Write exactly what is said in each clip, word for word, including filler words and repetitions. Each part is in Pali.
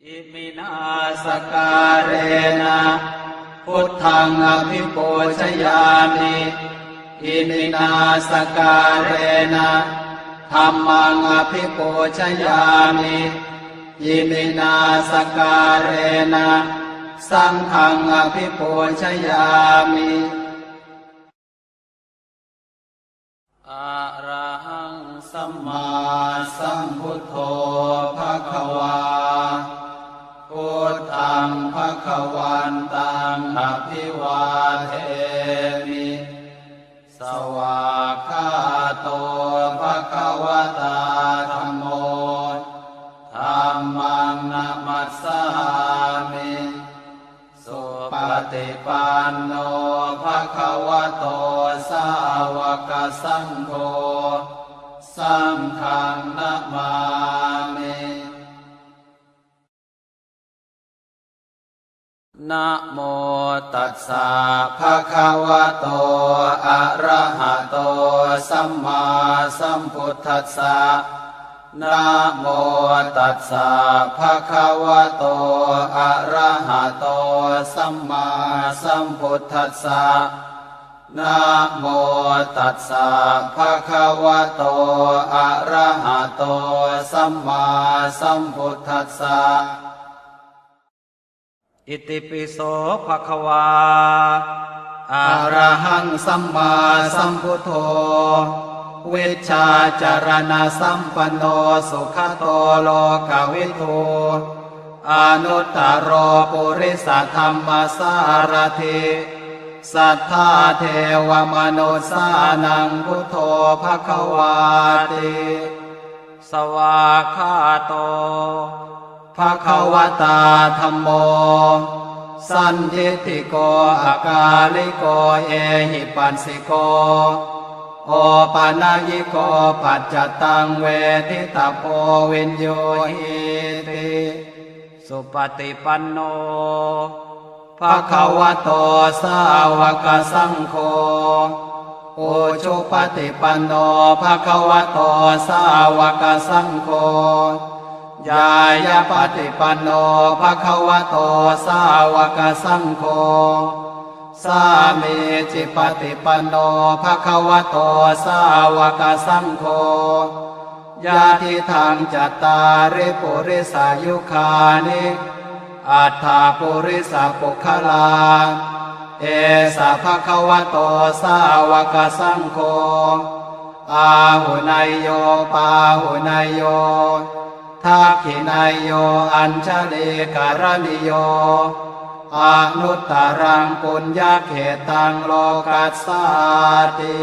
Iminā sakkārena buddhaṃ abhipūjayāmi. Iminā sakkārena dhammaṃ abhipūjayāmi. Iminā sakkārena saṅghaṃ abhipūjayāmi. Arahaṃ sammāsambuddho bhagavā. Buddhaṃ bhagavantaṃ abhivādemi. Svākkhāto bhagavatā dhammo. Dhammaṃ namassāmi. Supaṭipanno bhagavato sāvakasaṅgho. Saṅghaṃ namāmi. Namo tassa bhagavato arahato sammāsambuddhassa. Namo tassa bhagavato arahato sammāsambuddhassa. Namo tassa bhagavato arahato sammāsambuddhassa. Itipi so bhagavā arahaṃ sammāsambuddho vijjācaraṇasampanno sugato lokavidū anuttaro purisadammasārathi satthā devamanussānaṃ buddho bhagavāti. Svākkhāto bhagavatā dhammo sandiṭṭhiko akāliko ehipassiko opanayiko paccattaṃ veditabbo viññūhīti. Supaṭipanno bhagavato sāvakasaṅgho ujupaṭipanno bhagavato sāvakasaṅgho ñāyapaṭipanno bhagavato sāvakasaṅgho sāmīcipaṭipanno bhagavato sāvakasaṅgho yadidaṃ cattāri purisayugāni aṭṭha purisapuggalā esa bhagavato sāvakasaṅgho āhuneyyo pāhuneyyo dakkhiṇeyyo añjalikaraṇīyo anuttaraṃ puññakkhettaṃ lokassāti.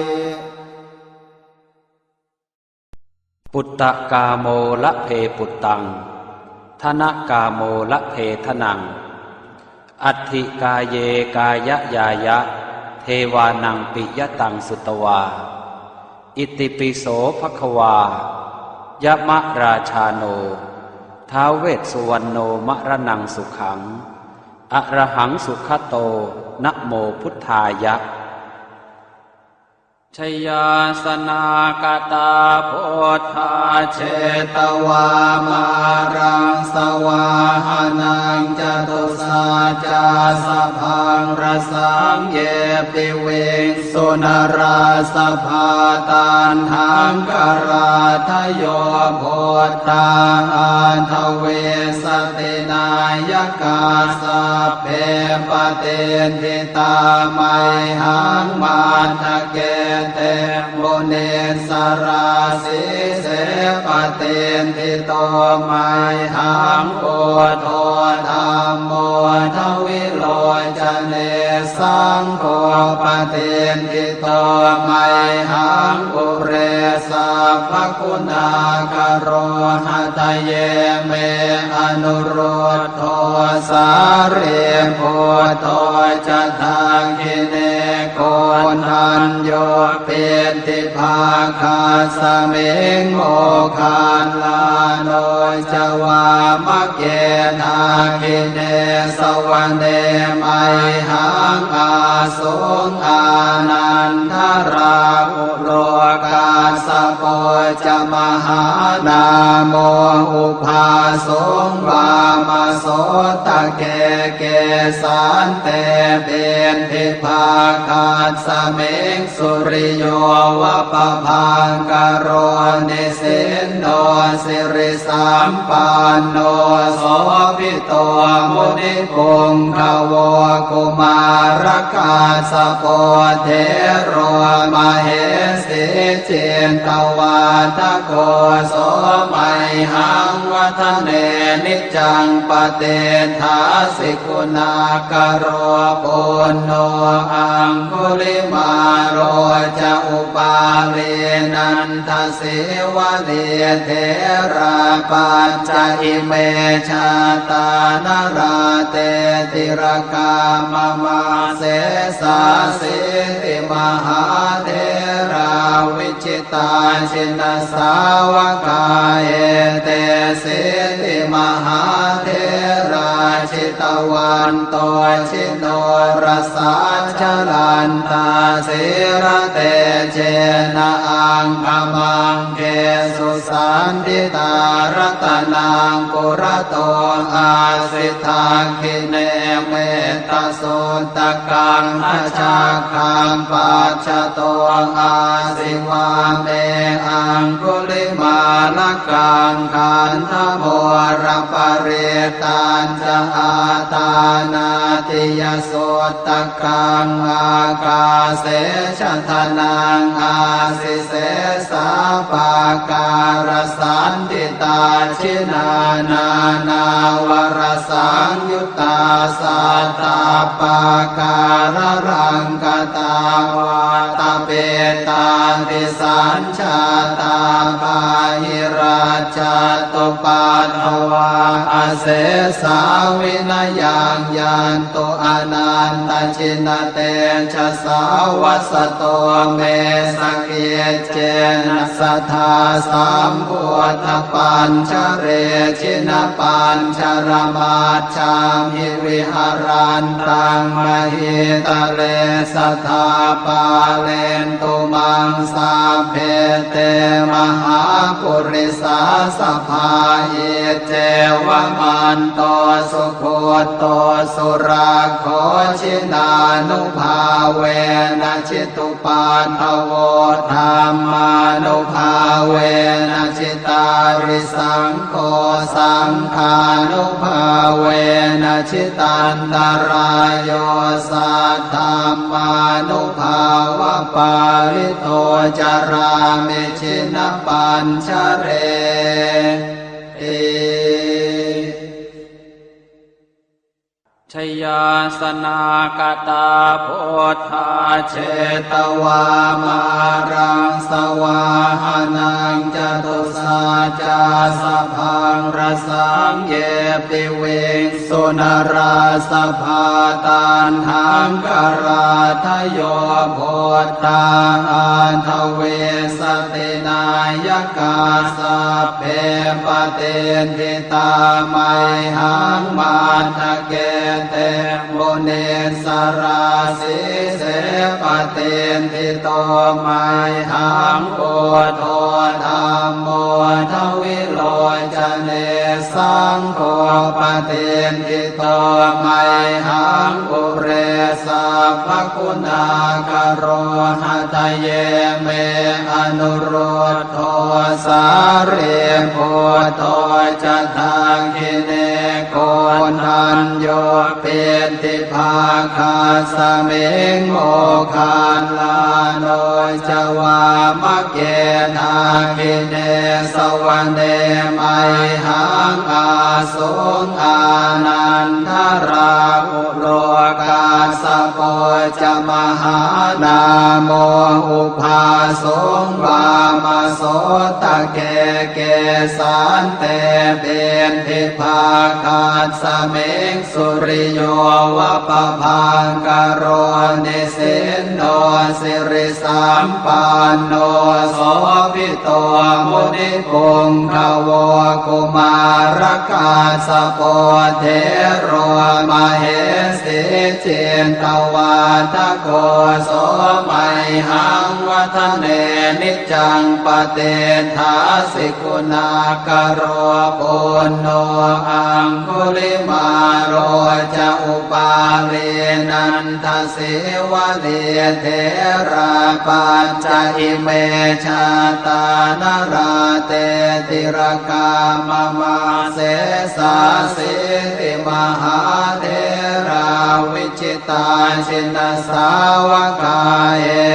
Puttakāmo labhe puttaṃ, dhanakāmo labhe dhanaṃ, atthi kāye kāyañāya, devānaṃ piyataṃ sutvā. Itipi so bhagavā, yamarājāno, ท้าว vessuvaṇṇo, maraṇaṃ sukhaṃ, arahaṃ sugato, namo buddhāya. Jayāsanāgatā buddhā jetvā māraṃ savāhanaṃ, catusaccāsabhaṃ rasaṃ ye piviṃsu narāsabhā. Taṇhaṅkarādayo buddhā aṭṭhavīsati nāyakā, sabbe patiṭṭhi tā mayhaṃ matthake te munissarā. Sīse patiṭṭhito mayhaṃ buddho dhammo dvilocane, saṅgho patiṭṭhito mayhaṃ ure sabbaguṇākaro. Hadaye me anurud dho sārīputto ca dakkhiṇe, koṇḍañño piṭṭhibhāgasmiṃ moggallāno ca vāmake. Dakkhiṇe savane mayhaṃ āsuṃ ānandarāhulo, kassapo ca mahānāmo ubhāsuṃ vāmasotake. Kesante piṭṭhibhāgasmiṃ suriyo va pabhaṅkaro, nisinno sirisampanno sobhi to munipuṅgavo. Kumārakassapo thero mahesī cittavādako, so mayhaṃ vadane niccaṃ patiṭṭhāsi guṇākaro. Puṇṇo aṅgulimālo ca upālī nanda sīvalī, therā pañca ime jātā nalāṭe tilakā mama. Sesāsīti mahātherā vijitā jinasāvakā, etesīti mahātherā jitavanto ji norasā, jalantā sīlatejena aṅgamaṅgesu saṇṭhitā. Ratanaṃ purato āsi dakkhiṇe mettasuttakaṃ, dhajaggaṃ pacchato āsi vāme aṅgulimālakaṃ. Khandhamoraparittañ ca āṭānāṭiyasuttakaṃ, ākāse chadanaṃ āsi sesā pākārasaṇṭhitā. Jinā nānāvarasaṃyuttā sattappākāralaṅkatā, vātapittādisañ jātā bāhirajjhattupaddavā, asesā vinayaṃ yantu anantajinatejasā. Vasato me sakiccena sadā sambuddhapañjare, jinapañjaramaj jhamhi viharantaṃ mahītale, sadā pālentu maṃ sabbe te mahāpurisāsabhā. Iccevamanto sugutto surakkho, jinānubhāvena jitu paddavo, dhammānubhāvena jitārisaṅgho, saṅghānubhāvena jitantarāyo, saddhammānubhāvapālito carāmi jinapañjareti. Jayāsanākatā buddhā jetvā māraṃ savāhanaṃ, catusaccāsabhaṃ rasaṃ ye piviṃsu narāsabhā. Taṇhaṅkarādayo buddhā aṭṭhavīsati nāyakā, sabbe patiṭṭhi tā mayhaṃ matthake te munissarā. Sīse patiṭṭhito mayhaṃ buddho dhammo dvilocane, saṅgho patiṭṭhito mayhaṃ ure sabbaguṇākaro. Hadaye me anurud dho sārīputto ca dakkhiṇe, koṇḍañño piṭṭhibhāgasmiṃ moggallāno ca vāmake. Dakkhiṇe savane mayhaṃ āsuṃ ānandarāhu lo, kassapo ca mahānāmo ubhāsuṃ vāmasotake. Kesante piṭṭhibhāgasmiṃ suriyo va pabhaṅkaro, nisinno sirisampanno sobhi to munipuṅgavo. Kumārakassapo thero mahesī cittavā Sāvako so mayhaṃ vadane niccaṃ patiṭṭhāsi guṇākaro. Puṇṇo aṅgulimālo ca upālī nandasīvalī, therā pañca ime jātā nalāṭe tilakā mama. Sesāsīti mahātherā vijitā jinasāvakā,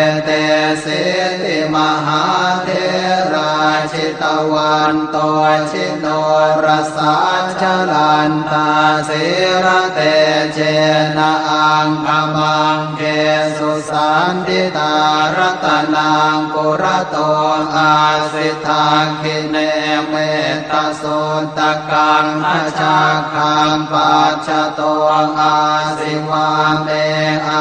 etesīti mahātherā jitavanto jinorasā, jalantā sīlatejena aṅgamaṅgesu saṇṭhitā. Ratanaṃ purato āsi dakkhiṇe mettasuttakaṃ, dhajaggaṃ pacchato āsi vāme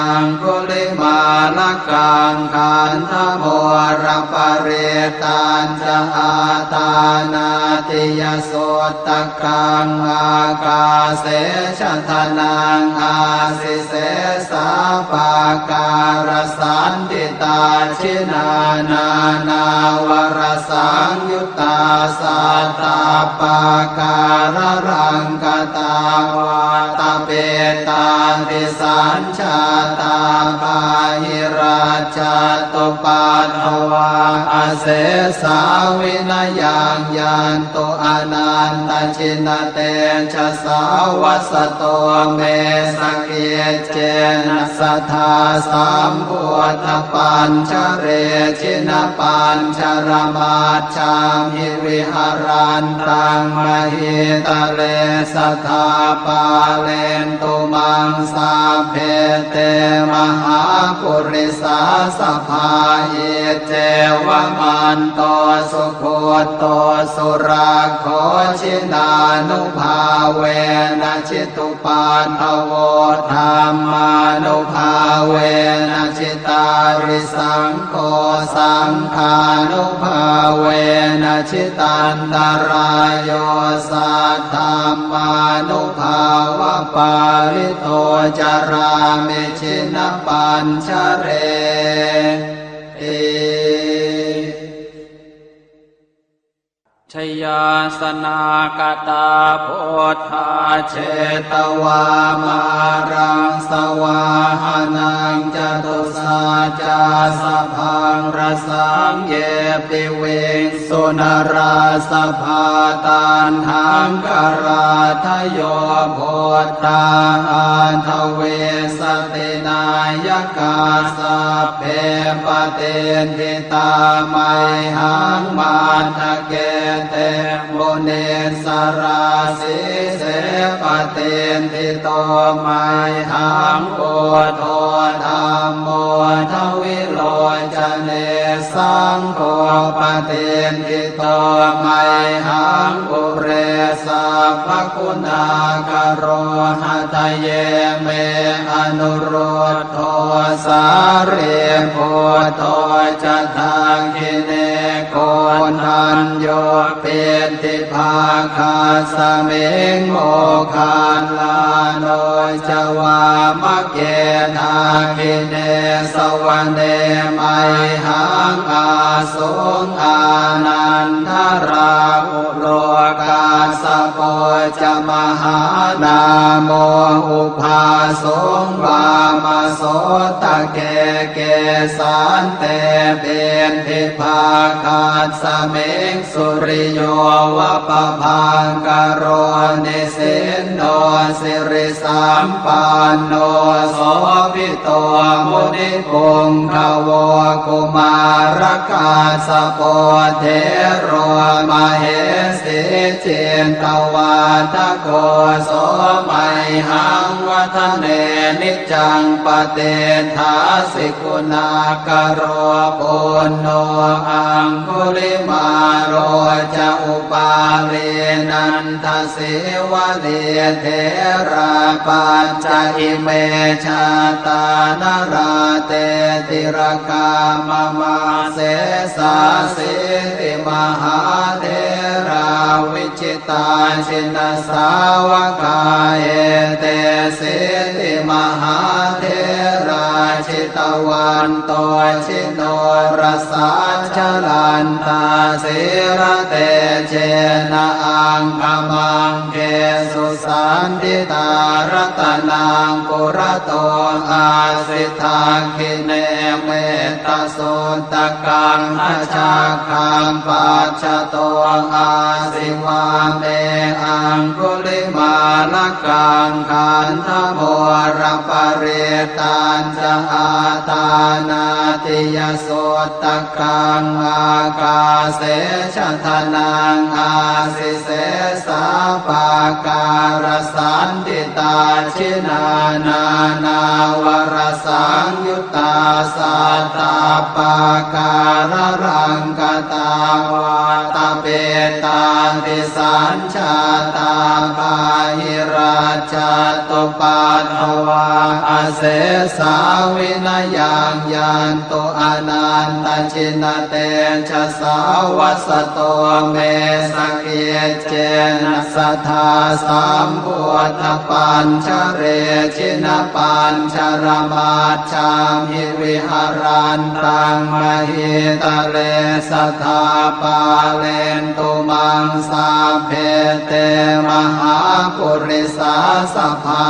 aṅgulimālakaṃ. Khandhamoraparittañca āṭānāṭiyasuttakaṃ, ākāse chadanaṃ āsi sesā pākārasaṇṭhitā. Jinā nānāvarasaṃyuttā sattappākāralaṅkatā, vātapittādisañjātā bāhirajjhattupaddavā, asesā vinayaṃ yantu anantajinatejasā. Vasato me sakic cena sadā sambuddhapañjare, jinapañjaramajjhamhi viharantaṃ mahītale, sadā pālentu maṃ sabbe te mahāpurisāsabhā. Iccevamanto sugutto surakkho, jinānubhāvena jitu paddavo, dhammānubhāvena jitārisaṅgho, saṅghānubhāvena jitantarāyo, saddhammānubhāvapālito carāmi jinapañjareti. Jayāsanākatā buddhā jetvā māraṃ savāhanaṃ, catusaccāsabhaṃ rasaṃ ye piviṃsu narāsabhā. Taṇhaṅkarādayo buddhā aṭṭhavīsati nāyakā, sabbe patiṭṭhi tā mayhaṃ matthake te munissarā. Sīse patiṭṭhito mayhaṃ buddho dhammo dvilocane, saṅgho patiṭṭhito mayhaṃ ure sabbaguṇākaro. Hadaye me anurud dho sārīputto ca dakkhiṇe, koṇḍañño piṭṭhibhāgasmiṃ moggallāno ca vāmake. Dakkhiṇe savane mayhaṃ ā suṃ ānandarāhulo, kassapo ca mahānāmo ubhāsuṃ vāmasotake. Kesante piṭṭhibhāgasmiṃ suriyo va pabhaṅkaro, nisinno siri sampanno sobhito munipuṅgavo. Kumārakassapo thero mahesī cittavādako, so mayhaṃ vadane niccaṃ patiṭṭhāsi guṇākaro. Puṇṇo aṅgulimālo ca upālī nanda sīvalī, therā pañca ime jātā nalāṭe tilakā mama. Sesāsīti mahātherā vijitā jinasāvakā, etesīti mahātherā vanto jinorasā, jalantā sīlatejena aṅgamaṅgesu saṇṭhitā. Ratanaṃ purato āsi, dakkhiṇe mettasuttakaṃ, dhajaggaṃ pacchato āsi, vāme aṅgulimālakaṃ. Khandhamoraparittañ ca āṭānāṭiyasuttakaṃ, ākāse chadanaṃ āsi, sesā pākārasaṇṭhitā. Jinā nānāvarasaṃyuttā sattappākāralaṅkatā, vātapittādisañ jātā bāhirajjhattupaddavā, asesā vinayaṃ yantu anantajinatejasā. Vasato me sakiccena sadā sambuddhapañjare, jinapañjaramaj jhamhi viharantaṃ mahītale, sadā pālentu maṃ sabbe te mahāpurisāsabhā.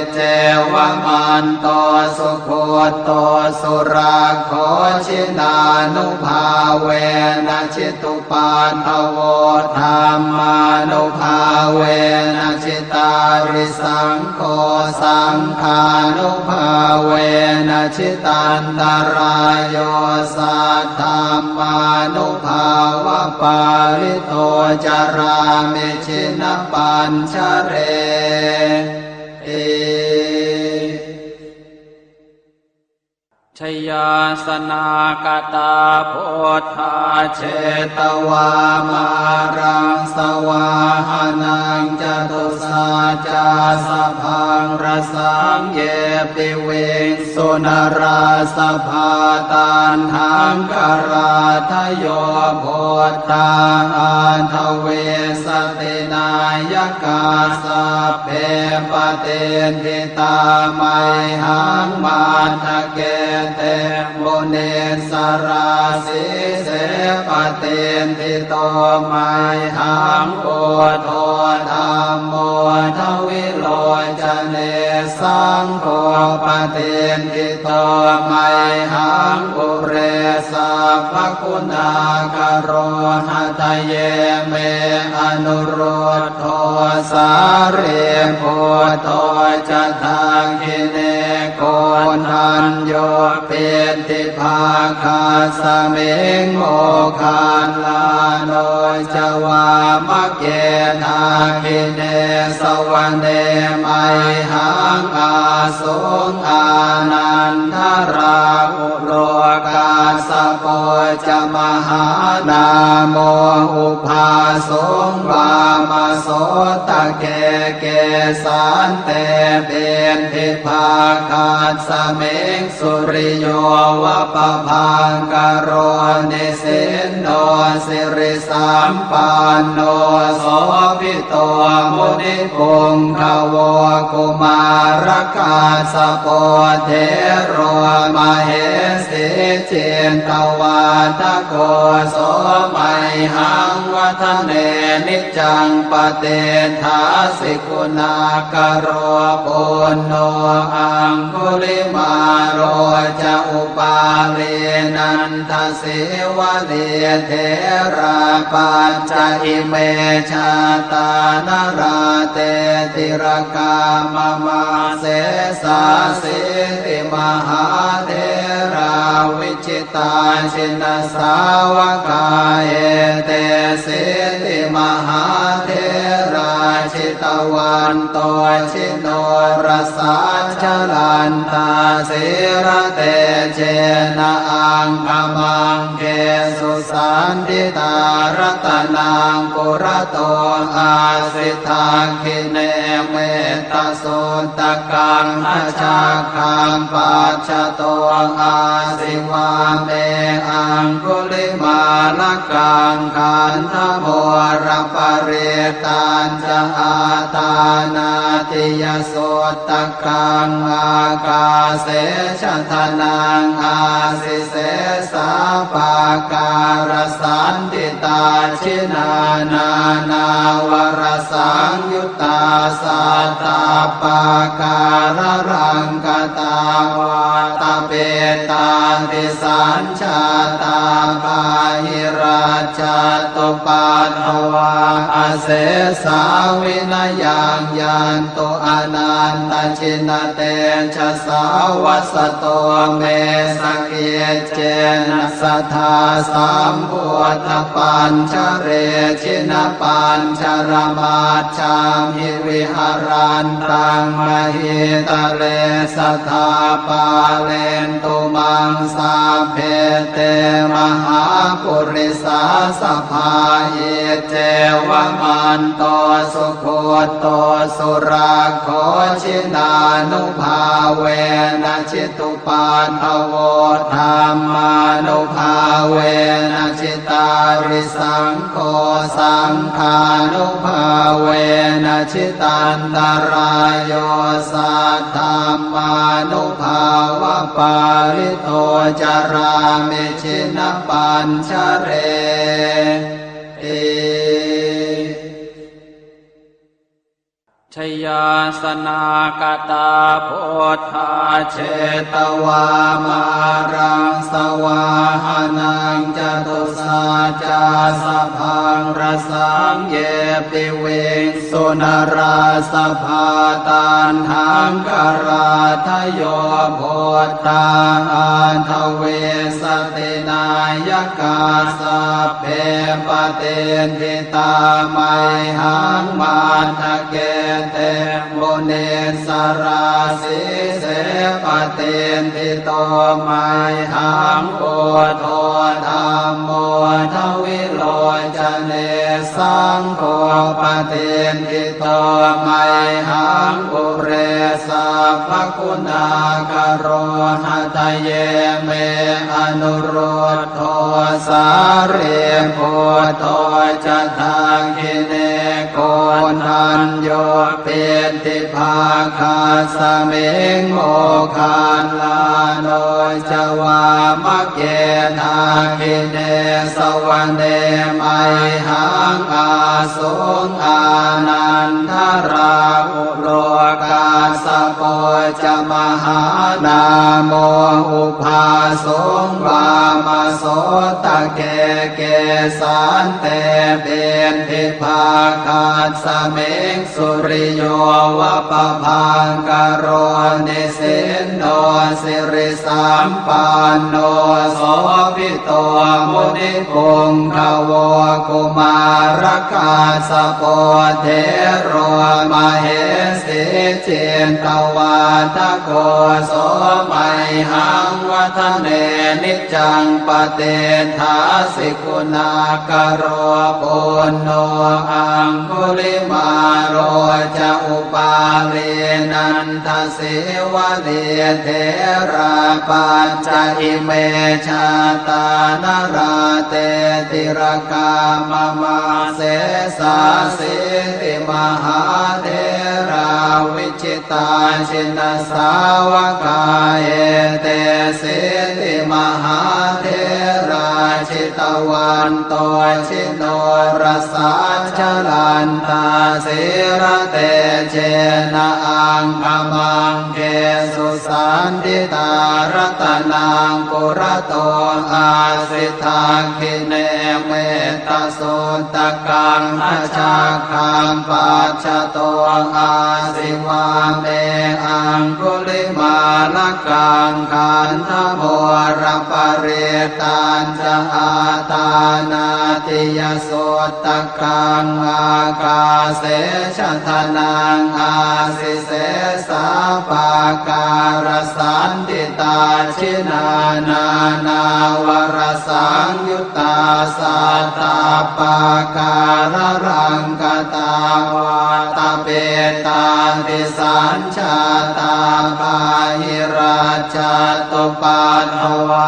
Iccevamanto sugutto surakkho, jinānubhāvena jitu paddavo, dhammānubhāvena jitārisaṅgho, saṅghānubhāvena jitantarāyo, saddhammānubhāvapālito carāmi jinapañjareti. Jayāsanāgatā buddhā jetvā māraṃ savāhanaṃ, catusaccāsabhaṃ rasaṃ ye piviṃsu narāsabhā. Taṇhaṅkarādayo buddhā aṭṭhavīsati nāyakā, sabbe patiṭṭhi tā mayhaṃ matthake te munissarā. Sīse patiṭṭhito mayhaṃ buddho dhammo dvilocane, saṅgho patiṭṭhito mayhaṃ ure sabbaguṇākaro. Hadaye me anurud dho sārīputto ca dakkhiṇe, koṇḍañño piṭṭhibhāgasmiṃ moggallāno ca vāmake. Dakkhiṇe savane mayhaṃ āsuṃ ānandarāhu lo, kassapo ca mahānāmo ubhāsuṃ vāmasotake. Kesante piṭṭhibhāgasmiṃ suriyo va pabhaṅkaro, nisinno siri sampanno sobhito munipuṅgavo. Kumārakassapo thero mahesī cittavādako, so mayhaṃ vadane niccaṃ patiṭṭhāsi guṇākaro. Puṇṇo aṅgulimālo ca upālī nanda sīvalī, therā pañca ime jātā nalāṭe tilakā mama. Sesāsīti mahātherā vijitā jinasāvakā, etesīti mahātherā jitavanto ji norasā, jalantā sīlatejena aṅgamaṅgesu saṇṭhitā. Ratanaṃ purato āsi, dakkhiṇe mettasuttakaṃ, dhajaggaṃ pacchato āsi, vāme aṅgulimālakaṃ. Khandhamoraparittañ ca Āṭānāṭiyasuttakaṃ ākāse chadanaṃ āsi, sesā pākārasaṇṭhitā. Jinā nānāvarasaṃyuttā sattappākāralaṅkatā, vātapittādisañ jātā bāhirajjhattupaddavā, asesā vinayaṃ yantu anantajinatejasā. Vasato me sakiccena sadā sambuddhapañjare, jinapañjaramaj jhamhi viharantaṃ mahītale, sadā pālentu maṃ sabbe te mahāpurisāsabhā. Iccevamanto sugutto surakkho, jinānubhāvena jitu paddavo, dhammānubhāvena jitārisaṅgho, saṅghānubhāvena jitantarāyo, saddhammānubhāvapālito carāmi jinapañjareti. Jayāsanākatā buddhā jetvā māraṃ savāhanaṃ, catusaccāsabhaṃ rasaṃ ye piviṃsu narāsabhā. Taṇhaṅkarādayo buddhā aṭṭhavīsati nāyakā, sabbe patiṭṭhi tā mayhaṃ matthake te munissarā. Sīse patiṭṭhito mayhaṃ buddho dhammo dvilocane, saṅgho patiṭṭhito mayhaṃ ure sabbaguṇākaro. Hadaye me anurud dho sārīputto ca dakkhiṇe, koṇḍañño piṭṭhibhāgasmiṃ moggallāno ca vāmake. Dakkhiṇe savane mayhaṃ āsuṃ ānandarāhu lo, kassapo ca mahānāmo ubhāsuṃ vāmasotake. Kesante piṭṭhibhāgasmiṃ suriyo va pabhaṅkaro, nisinno siri sampanno sobhito munipuṅgavo. Kumārakassapo thero mahesī cittavādako, so mayhaṃ vadane niccaṃ patiṭṭhāsi guṇākaro. Puṇṇo aṅgulimālo ca upālī nanda sīvalī, therā pañca ime jātā nalāṭe tilakā mama. Sesāsīti mahātherā vijitā jinasāvakā, etesīti mahātherā jitavanto ji norasā, jalantā sīlatejena aṅgamaṅgesu saṇṭhitā. Ratanaṃ purato āsi dakkhiṇe mettasuttakaṃ, dhajaggaṃ pacchato āsi vāme aṅgulimālakaṃ. Khandhamoraparittañ ca āṭānāṭiyasuttakaṃ, ākāse chadanaṃ āsi sesā pākārasaṇṭhitā. Jinā nānāvarasaṃyuttā sattappākāralaṅkatā, vā Vātapittādisañjātā bāhirajjhattupaddavā,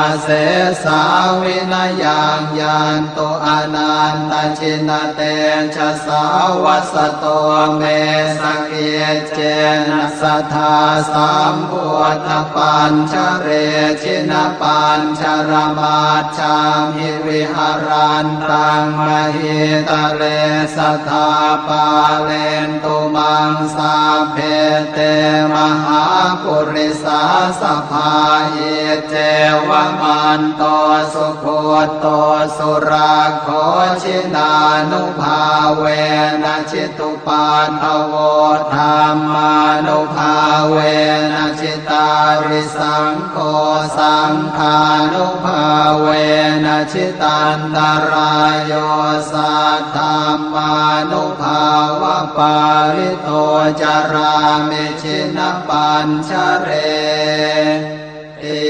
asesā vinayaṃ yantu anantajinatejasā. Vasato me sakiccena sadā sambuddhapañjare, jinapañjaramaj jhamhi viharantaṃ mahītale, sadā pālentu maṃ sabbe te mahāpurisāsabhā. Iccevamanto sugutto surakkho, jinānubhāvena jitu paddavo, dhammānubhāvena jitārisaṅgho, saṅghānubhāvena jitantarāyo, saddhammānubhāvapālito carāmi jinapañjareti.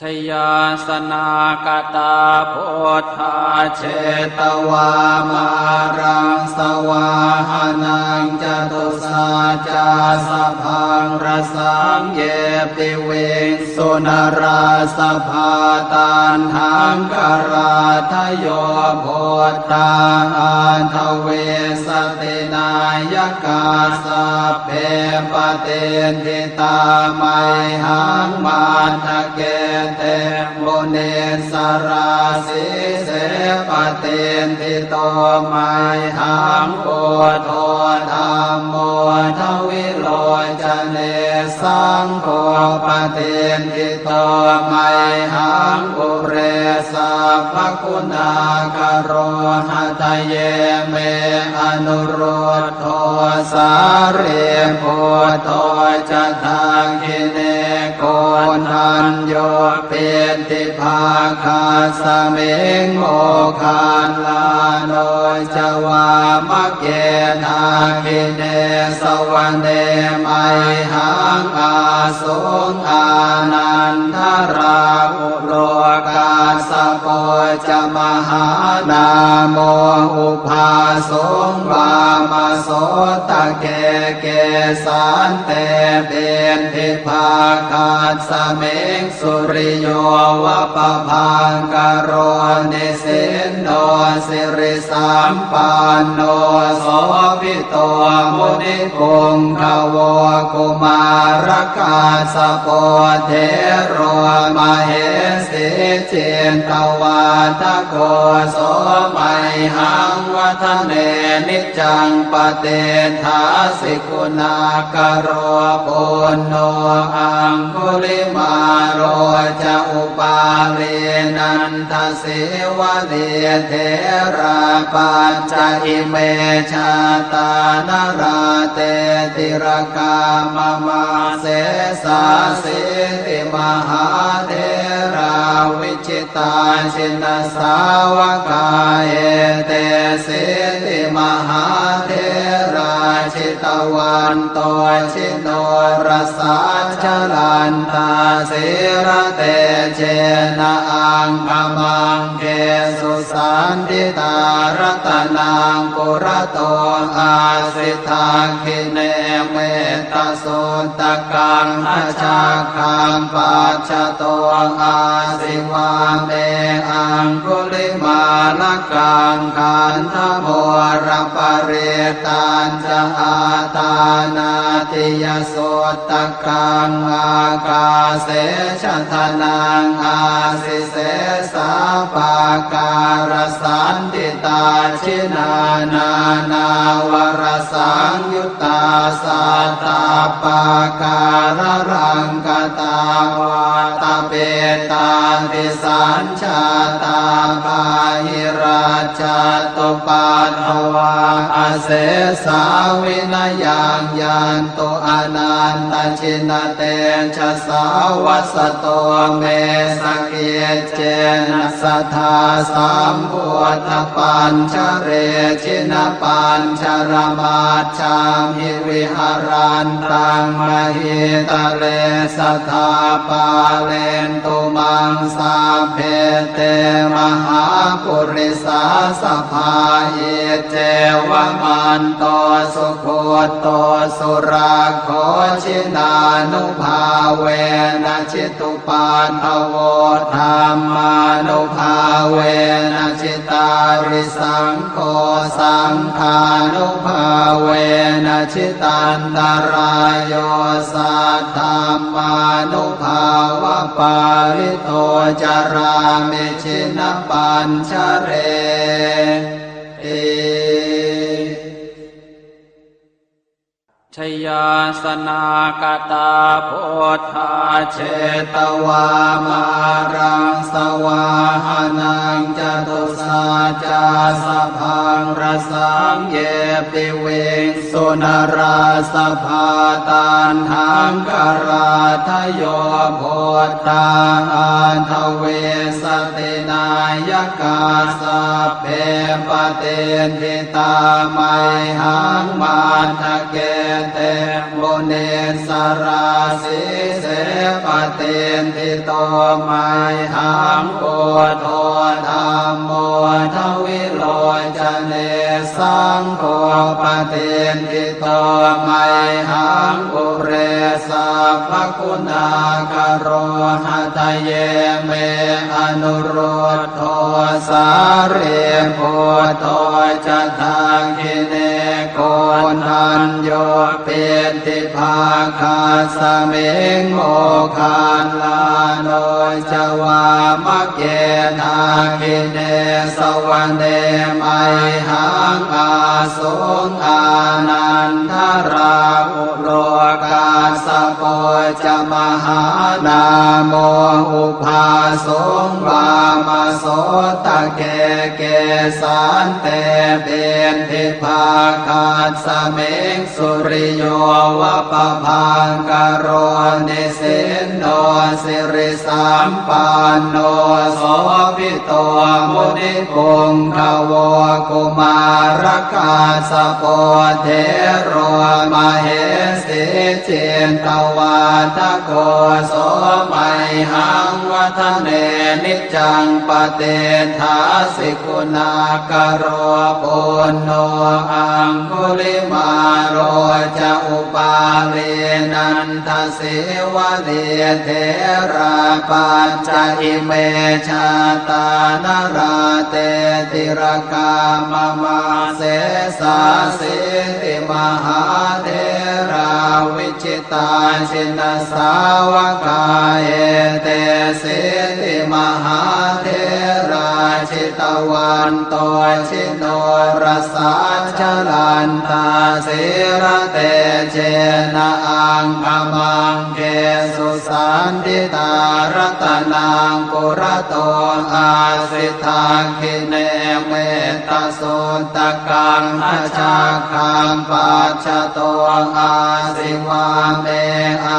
Jayāsanāgatā buddhā jetvā māraṃ savāhanaṃ, catusaccāsabhaṃ rasaṃ ye piviṃsu narāsabhā. Taṇhaṅkarādayo buddhā aṭṭhavīsati nāyakā, sabbe patiṭṭhi tā mayhaṃ matthake te munissarā. Sīse patiṭṭhito mayhaṃ buddho dhammo dvilocane, saṅgho patiṭṭhito mayhaṃ ure sabbaguṇākaro. Hadaye me anurud dho sārīputto ca dakkhiṇe, koṇḍañño piṭṭhibhāgasmiṃ moggallāno ca vāmake. Dakkhiṇe savane mayhaṃ ā suṃ ānandarāhulo, kassapo ca mahānāmo ubhāsuṃ vāmasotake. Kesante piṭṭhibhāgasmiṃ suriyo va pabhaṅkaro, nisinno siri sampanno sobhito munipuṅgavo. Kumārakassapo thero mahesī cittavādako, so mayhaṃ vadane niccaṃ patiṭṭhāsi guṇākaro. Puṇṇo aṅgulimālo ca upālī nanda sīvalī, therā pañca ime jātā nalāṭe tilakā mama. Sesāsīti mahātherā vijitā jinasāvakā, etesīti mahātherā jitavanto ji norasā, jalantā sīlatejena aṅgamaṅgesu saṇṭhitā. Ratanaṃ purato āsi dakkhiṇe mettasuttakaṃ, dhajaggaṃ pacchato āsi vāme aṅgulimālakaṃ. Khandhamoraparittañ ca āṭānāṭiyasuttakaṃ, ākāse chadanaṃ āsi sesā pākārasaṇṭhitā. Jinā nānāvarasaṃyuttā sattappākāralaṅkatā, vātapittādisañ jātā bāhirajjhattupaddavā, asesā vinayaṃ yantu anantajinatejasā. Vasato me sakiccena sadā sambuddhapañjare, jinapañjaramajjhamhi viharantaṃ mahītale, sadā pāle Entu maṃ sabbe te mahāpurisāsabhā. Iccevamanto sugutto surakkho, jinānubhāvena jitupaddavo, dhammānubhāvena jitārisaṅ gho, saṅghānubhāvena jitantarāyo, saddhammānubhāvapālito carāmi jinapañjareti. Jayāsanāgatā buddhā jetvā māraṃ savāhanaṃ, catusaccāsabhaṃ rasaṃ ye piviṃsu narāsabhā. Taṇhaṅkarādayo buddhā aṭṭhavīsati nāyakā, sabbe patiṭṭhi tā mayhaṃ matthake te munissarā. Sīse patiṭṭhito mayhaṃ buddho dhammo dvilocane, saṅgho patiṭṭhito mayhaṃ ure sabbaguṇākaro. Hadaye me anurud dho sārīputto ca dakkhiṇe, koṇḍañño piṭṭhibhāgasmiṃ moggallāno ca vāmake. Dakkhiṇe savane mayhaṃ āsuṃ ānandarāhu lo, kassapo ca mahānāmo ubhāsuṃ vāmasotake. Kesante piṭṭhibhāgasmiṃ suriyo va pabhaṅkaro, nisinno siri sampanno sobhito munipuṅgavo. Kumārakassapo thero mahesī cittavādako, so mayhaṃ vadane niccaṃ patiṭṭhāsi guṇākaro. Puṇṇo aṅgulimālo ca upālī nanda sīvalī, therā pañca ime jātā nalāṭe tilakā mama. Sesāsīti mahātherā vijitā jinasāvakā, etesīti mahātherā jitavanto ji norasā, jalantā sīlatejena aṅgamaṅgesu saṇṭhitā. Ratanaṃ purato āsi dakkhiṇe mettasuttakaṃ, dhajaggaṃ pacchato āsi vāme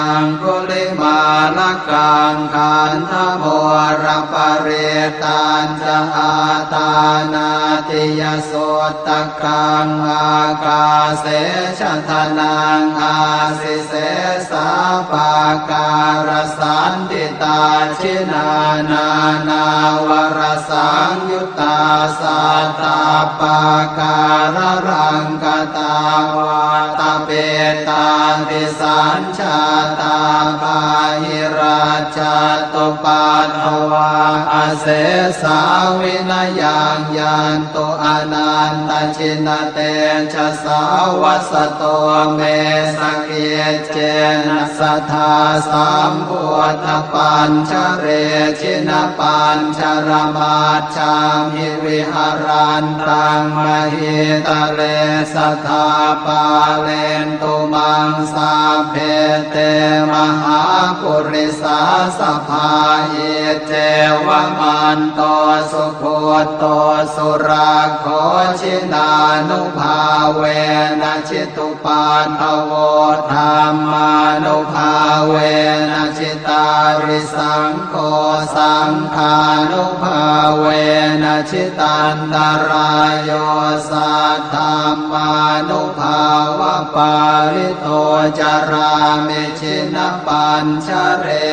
aṅgulimālakaṃ. Khandhamoraparittañ ca āṭānāṭiyasuttakaṃ, ākāse chadanaṃ āsi sesā pākārasaṇṭhitā. Jinā nānāvarasaṃyuttā sattappākāralaṅkatā, vātapittādisañ jātā bāhirajjhattupaddavā, asesā vinayaṃ yantu anantajinatejasā. Vasato me sakiccena sadā sambuddhapañjare, jinapañjaramaj jhamhi viharantaṃ mahītale, sadā pālentu maṃ sabbe te mahāpurisāsabhā. Iccevamanto sugutto surakkho, jinānubhāvena jitu paddavo, dhammānubhāvena jitārisaṅgho, saṅghānubhāvena jitantarāyo, saddhammānubhāvapālito carāmi jinapañjare.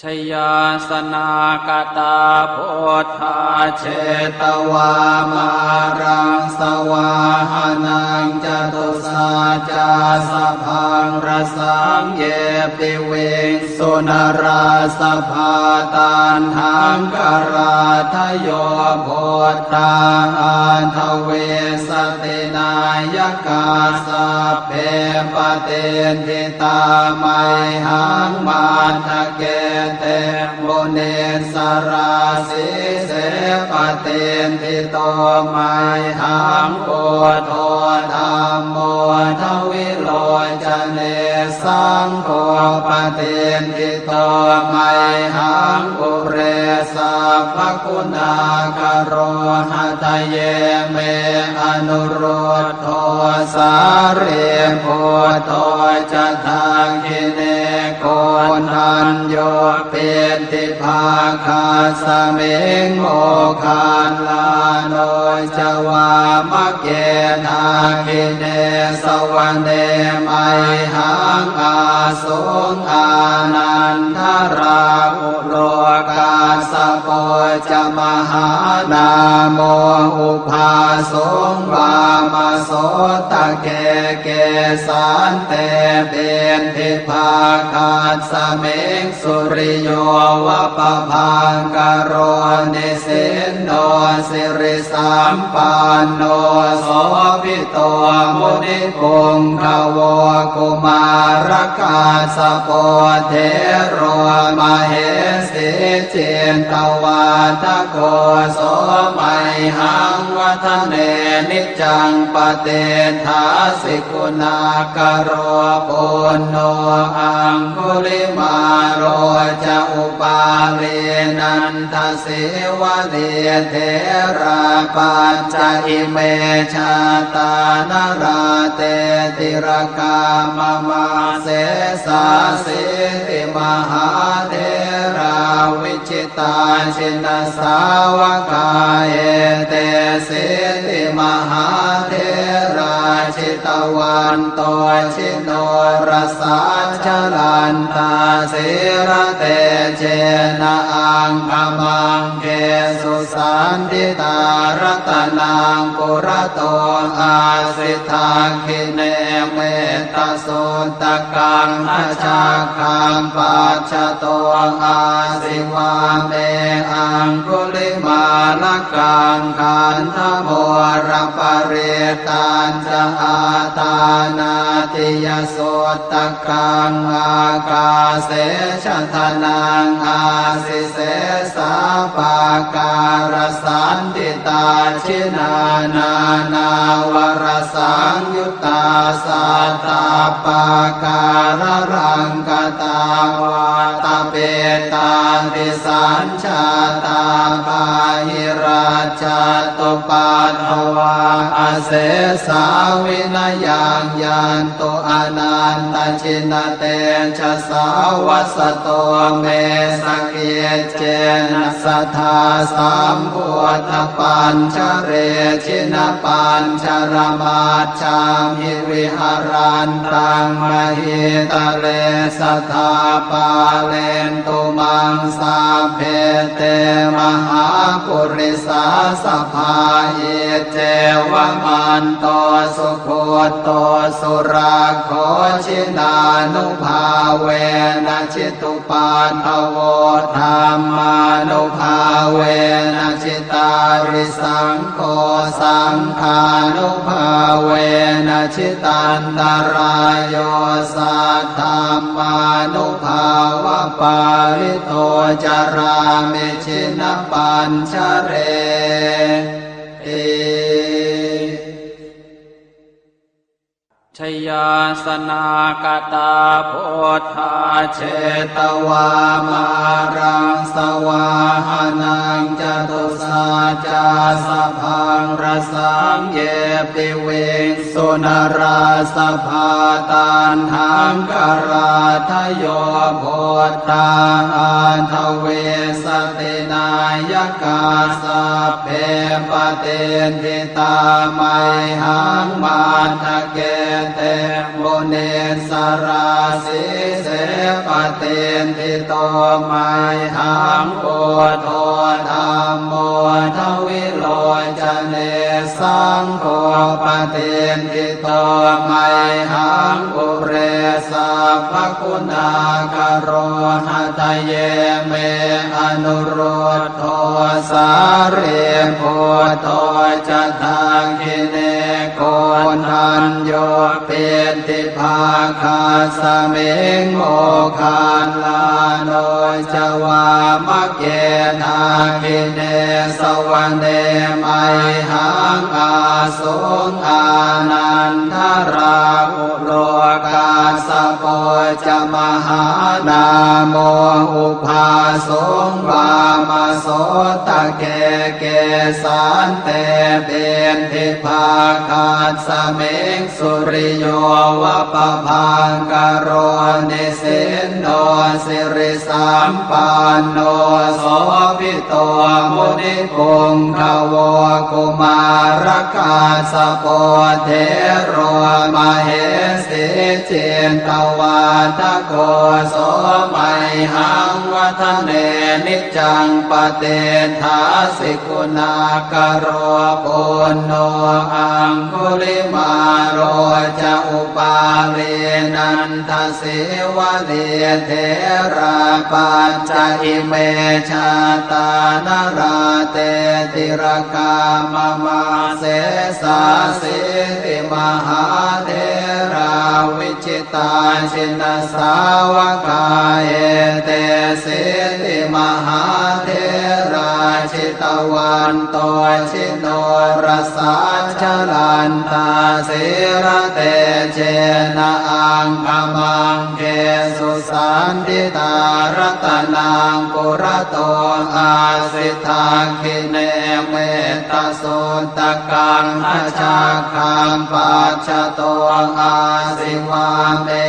Jayāsanāgatā buddhā jetvā māraṃ savāhanaṃ, catusaccāsabhaṃ rasaṃ ye piviṃsu narāsabhā. Taṇhaṅkarādayo buddhā aṭṭhavīsati nāyakā, sabbe patiṭṭhi tā mayhaṃ matthake te munissarā. Sīse patiṭṭhito mayhaṃ buddho dhammo dvilocane, saṅgho patiṭṭhito mayhaṃ ure sabbaguṇākaro. Hadaye me anurud dho sārīputto ca dakkhiṇe, koṇḍañño piṭṭhibhāgasmiṃ moggallāno ca vāmake. Dakkhiṇe savane mayhaṃ ā suṃ ānandarāhulo, kassapo ca mahānāmo ubhāsuṃ vāmasotake. Kesante piṭṭhibhāgasmiṃ suriyo va pabhaṅkaro, nisinno siri sampanno sobhito munipuṅgavo. Kumārakassapo thero mahesī cittavādako, so mayhaṃ vadane niccaṃ patiṭṭhāsi guṇākaro. Puṇṇo aṅgulimālo ca upālī nanda sīvalī, therā pañca ime jātā nalāṭe tilakā mama. Sesāsīti mahātherā vijitā jinasāvakā, etesīti mahātherā jitavanto ji norasā, jalantā sīlatejena aṅgamaṅgesu saṇṭhitā. Ratanaṃ purato āsi dakkhiṇe mettasuttakaṃ, dhajaggaṃ pacchato āsi vāme aṅgulimālakaṃ. Khandhamoraparittañ ca āṭānāṭiyasuttakaṃ, ākāse chadanaṃ āsi sesā pākārasaṇṭhitā. Jinā nānāvarasaṃyuttā sattappākāralaṅkatā, vātapittādisañ jātā bāhirajjhattupaddavā, asesā vinayaṃ yantu anantajinatejasā. Vasato me sakiccena sadā sambuddhapañjare, jinapañjaramaj jhamhi viharantaṃ mahītale, sadā pālentu maṃ sabbe te mahāpurisāsabhā. Iccevamanto sugutto surakkho, jinānubhāvena jitu paddavo, dhammānubhāvena jitārisaṅgho, saṅghānubhāvena jitantarāyo, saddhammānubhāvapālito carāmi jinapañjareti. Jayāsanāgatā buddhā jetvā māraṃ savāhanaṃ, catusaccāsabhaṃ rasaṃ ye piviṃsu narāsabhā. Taṇhaṅkarādayo buddhā aṭṭhavīsati nāyakā, sabbe patiṭṭhi tā mayhaṃ matthake te munissarā. Sīse patiṭṭhito mayhaṃ buddho dhammo dvilocane, saṅgho patiṭṭhito mayhaṃ ure sabbaguṇākaro. Hadaye me anurud dho sārīputto ca dakkhiṇe, koṇḍañño piṭṭhibhāgasmiṃ moggallāno ca vāmake. Dakkhiṇe savane mayhaṃ āsuṃ ānandarāhu lo, kassapo ca mahānāmo ubhāsuṃ vāmasotake. Kesante piṭṭhibhāgasmiṃ suriyo va pabhaṅkaro, nisinno siri sampanno sobhito munipuṅgavo. Kumārakassapo thero mahesī cittavādako, so mayhaṃ vadane niccaṃ patiṭṭhāsi guṇākaro. Puṇṇo aṅgulimālo ca upālī nanda sīvalī, therā pañca ime jātā nalāṭe tilakā mama. Sesāsīti mahātherā vijitā jinasāvakā, etesīti mahātherā jitavanto ji norasā, jalantā sīlatejena aṅgamaṅgesu saṇṭhitā. Ratanaṃ purato āsi dakkhiṇe mettasuttakaṃ, dhajaggaṃ pacchato āsi vāme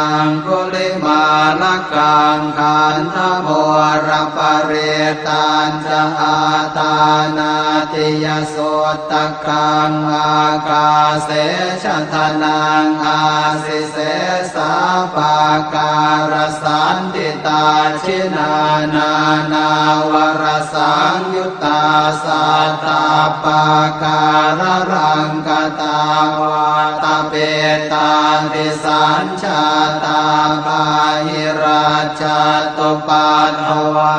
aṅgulimālakaṃ. Khandhamoraparittañ ca āṭānāṭiyasuttakaṃ, ākāse chadanaṃ āsi sesā pākārasaṇṭhitā. Jinā nānāvarasaṃyuttā sattappākāralaṅkatā, vātapittādisañ jātā bāhirajjhattupaddavā,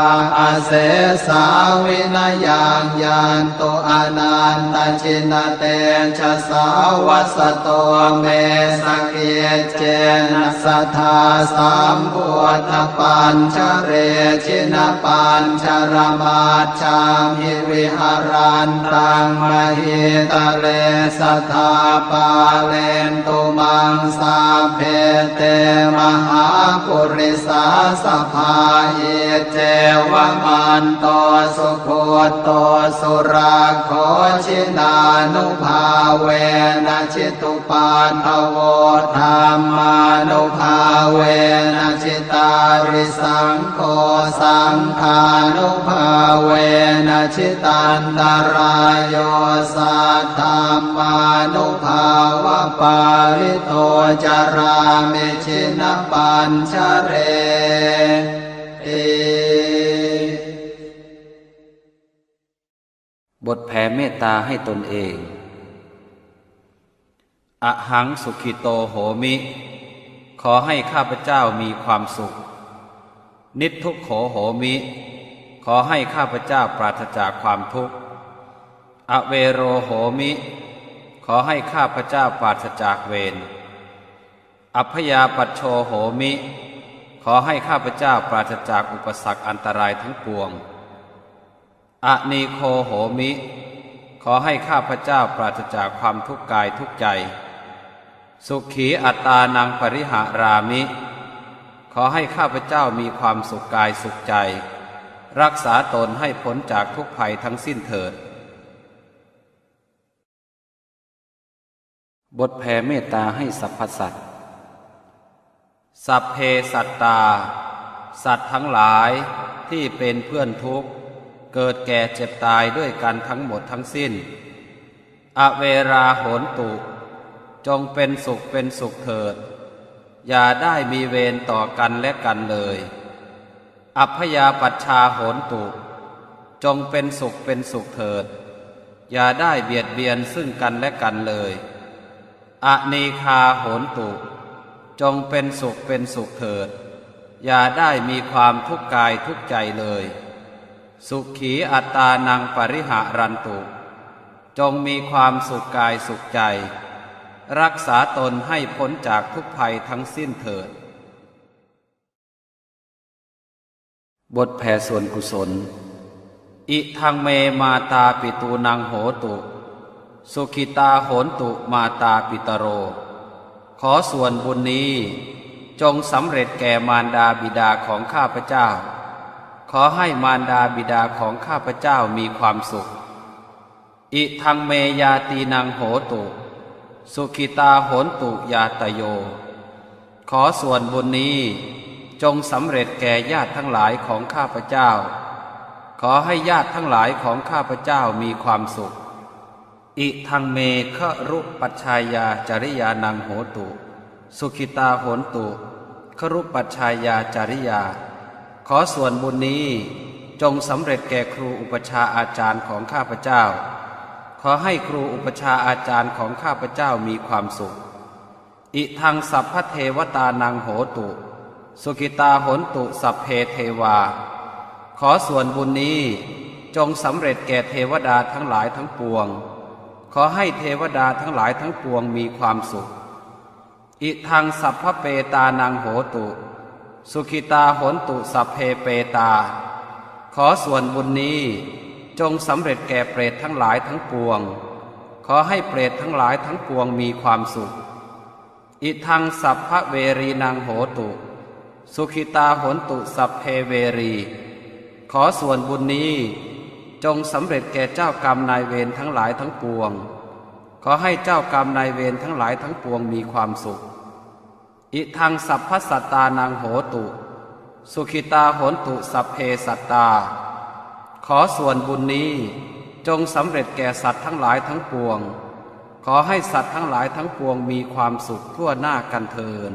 asesā vinayaṃ yantu anantajinatejasā. Vasato me sakiccena sadā sambuddhapañjare, jinapañjaramaj jhamhi viharantaṃ mahītale, sadā pālentu maṃ sabbe te mahāpurisāsabhā. Iccevamanto sugutto surakkho, jinānubhāvena jitu paddavo, dhammānubhāvena jitārisaṅgho, saṅghānubhāvena jitantarāyo, saddhammānubhāvapālito carāmi jinapañjareti. บทแผ่เมตตาให้ตนเอง Ahaṃ sukhito homi ขอให้ข้าพเจ้ามีความสุข Niddukkho homi ขอให้ข้าพเจ้าปราศจากความทุกข์ Avero homi ขอให้ข้าพเจ้าปราศจากเวร Abyāpajjho homi ขอให้ข้าพเจ้าปราศจากอุปสรรคอันตรายทั้งปวง Anīgho homi ขอให้ข้าพเจ้าปราศจากความทุกข์กายทุกข์ใจ Sukhī attānaṃ pariharāmi ขอให้ข้าพเจ้ามีความสุขกายสุขใจ รักษาตนให้พ้นจากทุกข์ภัยทั้งสิ้นเถิด บทแผ่เมตตาให้สรรพสัตว์ Sabbe sattā สัตว์ทั้งหลายที่เป็นเพื่อนทุกข์ เกิดแก่เจ็บตายด้วยกันทั้งหมดทั้งสิ้น Averā hontu จงเป็นสุขเป็นสุขเถิด อย่าได้มีเวรต่อกันและกันเลย Abyāpajjhā hontu จงเป็นสุขเป็นสุขเถิด อย่าได้เบียดเบียนซึ่งกันและกันเลย Anīghā hontu จงเป็นสุขเป็นสุขเถิด อย่าได้มีความทุกข์กายทุกข์ใจเลย Sukhī attānaṃ pariharantu จงมีความสุขกายสุขใจ รักษาตนให้พ้นจากทุกข์ภัยทั้งสิ้นเถิด บทแผ่ส่วนกุศล Idaṃ me mātāpitūnaṃ hotu, sukhitā hontu mātāpitaro. ขอส่วนบุญนี้จงสำเร็จแก่มารดาบิดาของข้าพเจ้า ขอให้มารดาบิดาของข้าพเจ้ามีความสุข Idaṃ me ñātīnaṃ hotu, sukhitā hontu ñātayo. ขอส่วนบุญนี้จงสำเร็จแก่ญาติทั้งหลายของข้าพเจ้า ขอให้ญาติทั้งหลายของข้าพเจ้ามีความสุข Idaṃ me gurūpajjhāyācariyānaṃ hotu, sukhitā hontu gurūpajjhāyācariyā. ขอส่วนบุญนี้จงสำเร็จแก่ครูอุปัชฌาย์อาจารย์ของข้าพเจ้า ขอให้ครูอุปัชฌาย์อาจารย์ของข้าพเจ้ามีความสุข Idaṃ sabbadevatānaṃ hotu, sukhitā hontu sabbe devā. ขอส่วนบุญนี้จงสำเร็จแก่เทวดาทั้งหลายทั้งปวง ขอให้เทวดาทั้งหลายทั้งปวงมีความสุข Idaṃ sabbapetānaṃ hotu, sukhitā hontu sabbe petā. ขอส่วนบุญนี้จงสำเร็จแก่เปรตทั้งหลายทั้งปวง ขอให้เปรตทั้งหลายทั้งปวงมีความสุข Idaṃ sabbaverīnaṃ hotu, sukhitā hontu sabbe verī. ขอส่วนบุญนี้จงสำเร็จแก่เจ้ากรรมนายเวรทั้งหลายทั้งปวง ขอให้เจ้ากรรมนายเวรทั้งหลายทั้งปวงมีความสุข Idaṃ sabbasattānaṃ hotu, sukhitā hontu sabbe sattā. ขอส่วนบุญนี้จงสำเร็จแก่สัตว์ทั้งหลายทั้งปวง ขอให้สัตว์ทั้งหลายทั้งปวงมีความสุขทั่วหน้ากันเทอญ